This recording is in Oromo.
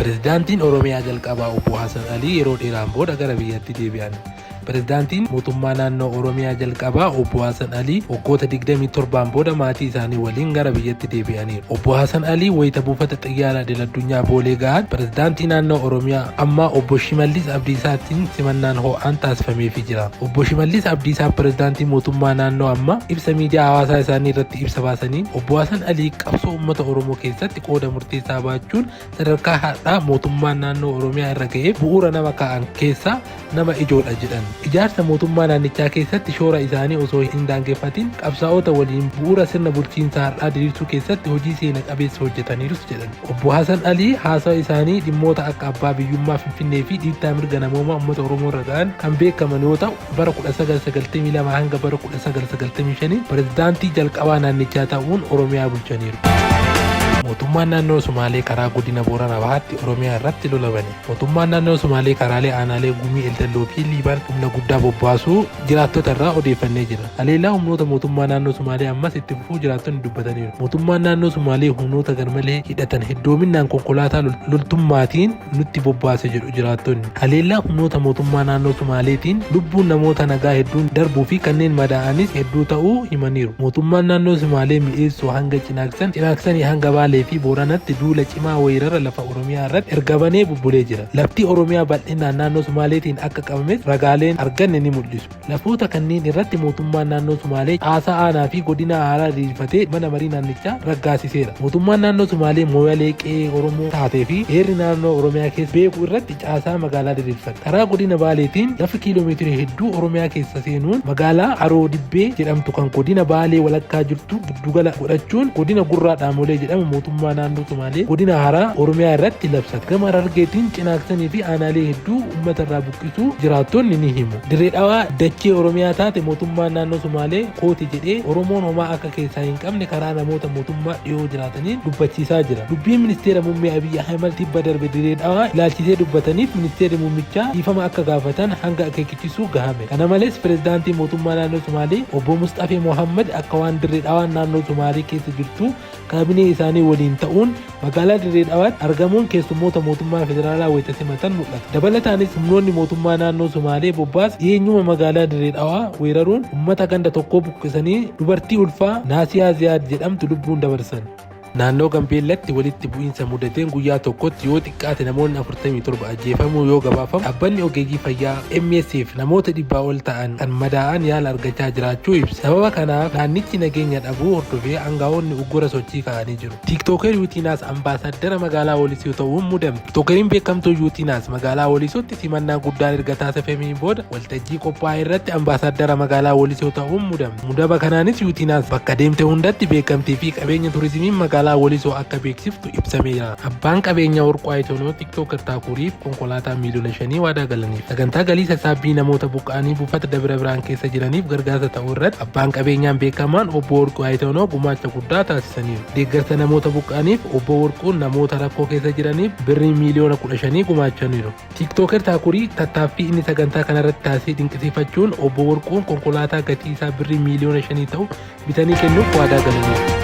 Pirezidaantiin Oromiyaa jalqabaa Obbo Hasan Alii yeroo dheeraan booda gara biyyatti deebi'an. Pirezidaantiin mootummaa naannoo Oromiyaa jalqabaa Obbo Hasan Alii waggoota 27n booda maatii isaanii waliin gara biyyatti deebi'aniiru. Obbo Hasan Alii wayita buufata xiyyaara idil-addunyaa Boolee gahan pirezidaantii naannoo Oromiyaa ammaa Obbo Shimallis Abdiisaatiin simannaan ho'aan taasifameefii jira. Obbo Shimallis Abdiisaa pirezidaantii mootummaa naannoo ammaa ibsa miidiyaa hawaasaa isaanii irratti ibsa baasaniin Obbo Hasan Alii qabsoo uummata Oromoo keessatti qooda murteessaa baachuun sadarkaa har'aa mootummaan naannoo Oromiyaa irra ga'eef bu'uura nama kaa'an keessaa nama ijoodha jedhan. Ijaarsa mootummaa naannichaa keessatti shoora isaanii osoo hin daangeffatin qabsaa'ota waliin bu'uura sirna bulchiinsa har'aa diriirsuu keessatti hojii seena qabeessa hojjetaniirus jedhan. Obbo Hasan Alii haasawa isaanii dhimmoota akka abbaa biyyummaa Finfinnee fi dhiittaa mirga namoomaa uummata Oromoo irra ga'an kan beekaman yoo ta'u, bara 1992 hanga bara 1995 pirezidaantii jalqabaa naannichaa ta'uun Oromiyaa bulchaniiru. Mootummaan naannoo Sumaalee karaa godina Boorana Bahaatti Oromiyaa irratti lola bane. Mootummaan naannoo Sumaalee karaalee aanaalee Gumii Eldalloo fi Liibaan humna guddaa bobbaasuu jiraattota irraa odeeffannee jirra. Haleellaa humnoota mootummaa naannoo Sumaalee ammas itti fufuu jiraattonni dubbataniiru. Mootummaan naannoo Sumaalee humnoota garmalee hidhatan heddoominnaan konkolaataa loltummaatiin nutti bobbaase jedhu jiraattonni. Haleellaa humnoota mootummaa naannoo Sumaaleetiin lubbuun namoota nagaa hedduun darbuu fi kanneen madaa'anis hedduu ta'uu himaniiru. Mootummaan naannoo Sumaalee Mi'eessoo hanga Cinaaksan, Cinaaksanii hanga Baalee fi Booranatti duula cimaa weerara lafa Oromiyaa irratti erga banee bubbulee jira. Lafti Oromiyaa bal'inaan naannoo Sumaaleetiin akka qabames ragaaleen arganne ni mul'isu. Lafoota kanneen irratti mootummaan naannoo Sumaalee caasaa aanaa fi godinaa haaraa diriirfatee mana marii naannichaa raggaasiseera. Mootummaan naannoo Sumaalee Mooyalee qe'ee Oromoo taatee fi heerri naannoo Oromiyaa keessa beeku irratti caasaa magaalaa diriirfate. Karaa godina Baaleetiin lafa kiiloomeetira hedduu Oromiyaa keessa seenuun magaalaa Haroo Dibbee jedhamtu kan godina Baalee walakkaa jirtu giddugala godhachuun godina Gurraa Dhaamolee jedhamu mootummaa naannoo Sumaalee godina haaraa Oromiyaa irratti labsate. Gama Harargeetiin Cinaaksanii fi aanaalee hedduu uummata irraa buqqisuu jiraattonni ni himu. Dirree Dhawaa dachee Oromiyaa taate mootummaan naannoo Sumaalee kooti jedhee Oromoon homaa akka keessaa hin qabne karaa namoota mootummaa dhiyoo jiraataniin dubbachiisaa jira. Dubbiin Ministeera Muummee Abiy Ahimad tibba darbe Dirree Dhawaa ilaalchisee dubbataniif Ministeerri Muummichaa dhiifama akka gaafatan hanga akeekichisuu gahame. Kana malees Pirezidaantiin mootummaa naannoo Sumaalee Obbo Musxafee Mohaammad akka waan Dirree Dhawaan naannoo Sumaalee keessa jirtuu kaabinee isaanii waliin ta'uun magaalaa Dirree Dhawaatti argamuun keessummoota mootummaa federaalaa wayita simatan mul'ata. Dabalataanis humnoonni mootummaa naannoo Sumaalee bobbaase dhiyeenyuma magaalaa Dirree Dhawaa weeraruun ummata ganda tokkoo buqqisanii dubartii ulfaa Naasiyaa Ziyaad jedhamtu lubbuun dabarsan. Naannoo Gambeellatti walitti bu'iinsa mudateen guyyaa tokkotti yoo xiqqaate namoonni 47 ajjeefamuu yoo gabaafamu, dhaabbanni ogeeyyii fayyaa MSF namoota dhibbaa ol ta'an kan madaa'an yaala argachaa jiraachuu ibse. Sababa kanaaf naannichi nageenya dhabuu hordofee angaa'onni uggura sochii kaa'anii jiru. Tiiktooker Yuutiinaas Ambaasaddara magaalaa Walisoo ta'uun muudamte. Tiiktookeriin beekamtuu Yuutiinaas magaalaa Walisootti simannaa guddaan erga taasifameen booda waltajjii qophaa'e irratti Ambaasaddara magaalaa Walisoo ta'uun muudamte. Muudama kanaanis Yuutiinaas bakka deemte hundatti beekamtii fi qabeenya turizimiin magaalaa Walisoo akka beeksiftu ibsameera. Abbaan qabeenyaa Warquu Ayitoonoo Tiiktooker Taakuriif konkolaataa miiliyoona shanii waadaa galaniif. Sagantaa galii sassaabbii namoota buqqa'anii buufata Dabira Birhaan keessa jiraniif gargaarsa ta'u irratti abbaan qabeenyaan beekamaan Obbo Warquu Ayitoonoo gumaacha guddaa taasisaniiru. Deeggarsa namoota buqqa'aniif Obbo Warquun namoota rakkoo keessa jiraniif birrii miiliyoona 15 gumaachaniiru. Tiiktooker Taakurii tattaaffii inni sagantaa kanarratti taasise dinqisiifachuun Obbo Warquun konkolaataa gatii isaa birrii miiliyoona shanii ta'u bitanii kennuuf waadaa galaniiru.